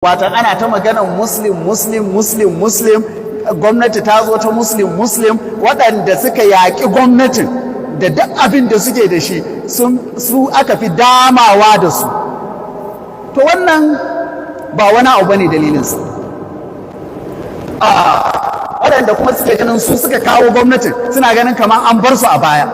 Watan ana ta maganan Muslim, Muslim, Muslim, Muslim. Gwamnati ta zo ta Muslim, Muslim. Waɗanda suka yaƙi gwamnatin da duk abin da suke da shi, su aka fi damawa da su. To, wannan ba wani abu bane dalilinsa. Waɗanda kuma suke ganin su suka kawo gwamnatin suna ganin kamar an bar su a baya.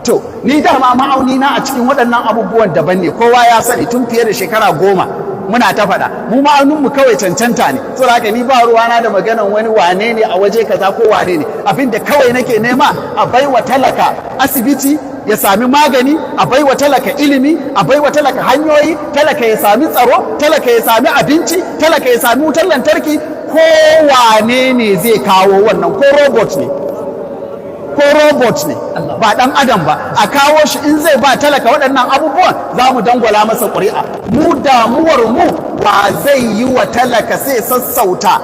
To, ni dama ma'auni na a cikin waɗannan abubuwan daban ne. Kowa ya sani, tun fiye da shekara 10 muna ta faɗa, mu ma'aunin mu kawai cancanta ne. Saboda haka ni ba ruwana da maganan wani wane ne a waje kaza ko wane ne. Abin da kawai nake nema, a baiwa talaka asibiti ya sami magani, a baiwa talaka ilimi, a baiwa talaka hanyoyi, talaka ya sami tsaro, talaka ya sami abinci, talaka ya sami wutar lantarki. Ko wane ne zai kawo wannan, ko robot ne, ko robot ne ba dan adam ba, a kawo shi, in zai ba talaka waɗannan abubuwan, za mu dangwala masa ƙuri'a. Mu damuwar mu, wa zai yi wa talaka, sai sassauta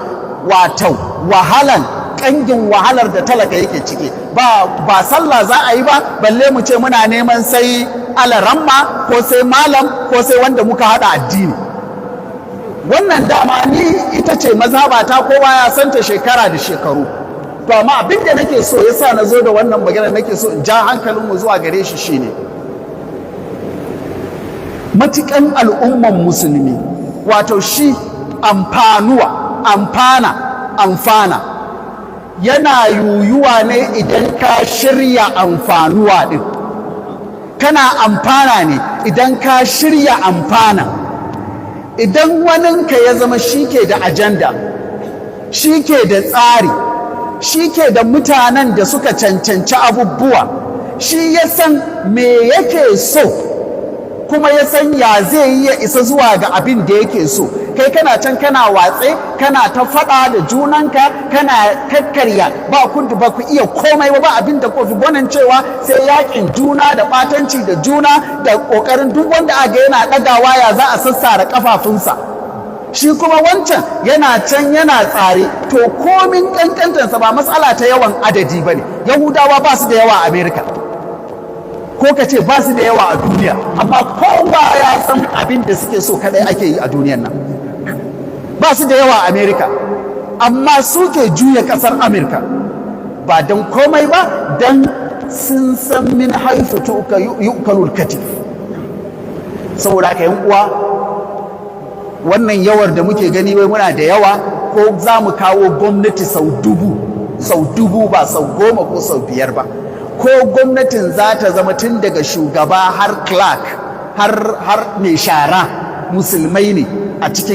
wato wahalan, ƙangin wahalar da talaka yake ciki. Ba sallah za a yi ba, balle mu ce muna neman sai alaramma ko sai malam ko sai wanda muka haɗa addini. Wannan dama ni ita ce mazhabata, kowa ya santa shekara da shekaru. To, amma abin da nake so, yasa na zo da wannan magana, nake so in ja hankalinmu zuwa gare shi, shine matukan al'umman Musulmi, wato shi amfanuwa, amfana, amfana yana yuyuwa ne idan ka shirya amfanuwa din. Kana amfana ne idan ka shirya amfana. Idan waninka ya zama shi ke da ajanda, shi ke da tsari, shi ke da mutanen da suka cancanci abubuwa, shi ya san me yake so kuma ya san ya zai yi ya isa zuwa ga abin da yake so, kai kana can kana watse, kana ta faɗa da junanka, kana kakkarya, ba ku iya komai ba, ba abin da ku fi gwanin cewa sai yakin juna da ɓatanci da juna da ƙoƙarin duk wanda aka yana ɗagawa ya za a sassara ƙafafunsa, shi kuma wancan yana can yana tsare. To, komin ƙanƙantansa, ba matsala ta yawan adadi ba ne. Yahudawa ba su da yawa a Amerika, ko ka ce ba su da yawa a duniya, amma kowa ya san abin da suke so kadai ake yi a duniyan nan. Ba su da yawa a Amerika, amma suke juya kasar Amurka, ba don komai ba, don sun san من حيث يؤكل الكتف. Saboda haka, yan uwa, wannan yawar da muke gani wai muna da yawa, ko za mu kawo gwamnati sau 1000, sau 1000, ba sau 10 ko sau 5 ba, ko gwamnatin za ta zama tun daga shugaba har clerk har mai shara musulmai ne a cikin